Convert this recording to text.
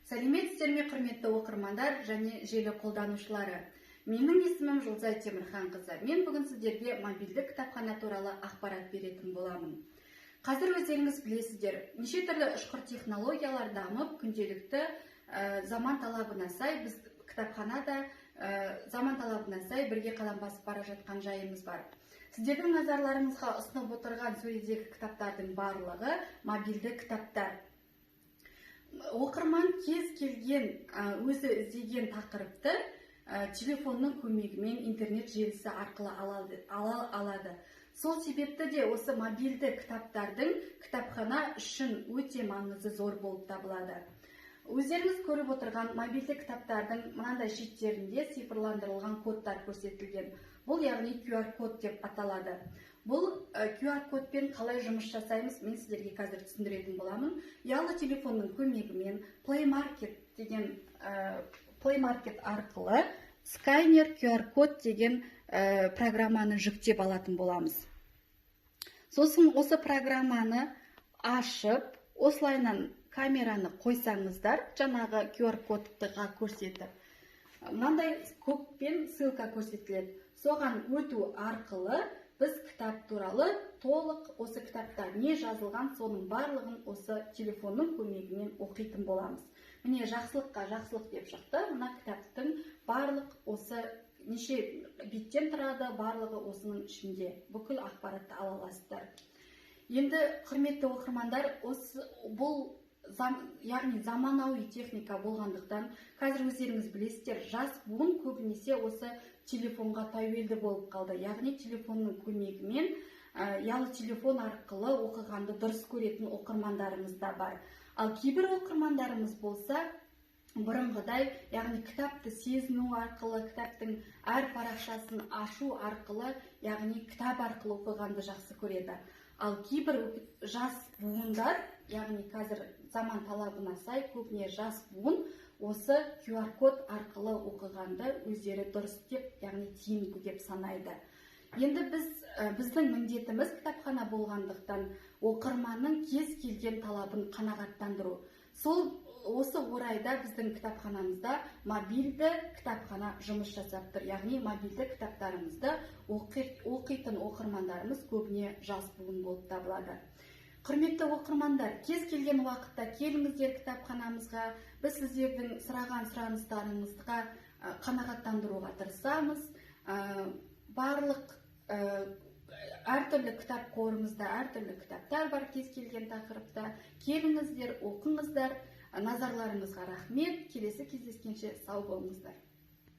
Сәлеметсіздер ме, құрметті оқырмандар және желі қолданушылары! Менің есімім Жұлдызай Темірханқызы. Мен бүгін сіздерге мобильді кітапхана туралы ақпарат беретін боламын. Қазір өздеріңіз білесіздер, неше түрлі ұшқыр технологиялар дамып, күнделікті заман талабына сай біз кітапханада заман талабына сай бірге қадам басып бара жатқан жайымыз бар. Сіздердің назарларыңызға ұсынып отырған сөредегі кітаптардың барлығы мобильді кітаптар. Оқырман кез келген өзі іздеген тақырыпты телефонның көмегімен интернет желісі арқылы ала алады. Сол себепті де осы мобильді кітаптардың кітапхана үшін өте маңызы зор болып табылады. Өздеріңіз көріп отырған мобильді кітаптардың мынандай шеттерінде цифрландырылған кодтар көрсетілген. Бұл, яғни, QR код деп аталады. Бұл QR кодпен қалай жұмыс жасаймыз, мен сіздерге қазір түсіндіретін боламын. Ұялы телефонның көмегімен Play Market деген Play Market арқылы сканер QR код деген программаны жүктеп алатын боламыз. Сосын осы программаны ашып, осылайынан камераны қойсаңыздар, жаңағы QR кодтыға көрсетіп, мынандай көкпен ссылка көрсетіледі. Соған өту арқылы біз кітап туралы толық, осы кітапта не жазылған, соның барлығын осы телефонның көмегімен оқитын боламыз. Міне, «Жақсылыққа жақсылық» деп шықты. Мына кітаптың барлық осы неше беттен тұрады, барлығы осының ішінде, бүкіл ақпаратты ала аласыздар. Енді, құрметті оқырмандар, осы бұл яғни заманауи техника болғандықтан, қазір өздеріңіз білесіздер, жас буын көбінесе осы телефонға тәуелді болып қалды. Яғни телефонның көмегімен, ұялы телефон арқылы оқығанды дұрыс көретін оқырмандарымыз да бар. Ал кейбір оқырмандарымыз болса, бұрынғыдай, яғни кітапты сезіну арқылы, кітаптың әр парақшасын ашу арқылы, яғни кітап арқылы оқығанды жақсы көреді. Ал кейбір жас буындар, яғни қазір заман талабына сай көбіне жас буын осы QR код арқылы оқығанды өздері дұрыс деп, яғни тиімді деп санайды. Енді біздің міндетіміз кітапхана болғандықтан, оқырманның кез келген талабын қанағаттандыру. Сол осы орайда біздің кітапханамызда мобильді кітапхана жұмыс жасап тұр. Яғни мобильді кітаптарымызды оқитын оқырмандарымыз көбіне жас буын болып табылады. Құрметті оқырмандар, кез келген уақытта келіңіздер кітапханамызға. Біз сіздердің сұраған сұраныстарыңызға қанағаттандыруға тырысамыз. Барлық әртүрлі кітап қорымызда әртүрлі кітаптар бар кез келген тақырыпта. Келіңіздер, оқыңыздар. Назарларыңызға рахмет. Келесі кездескенше сау болыңыздар.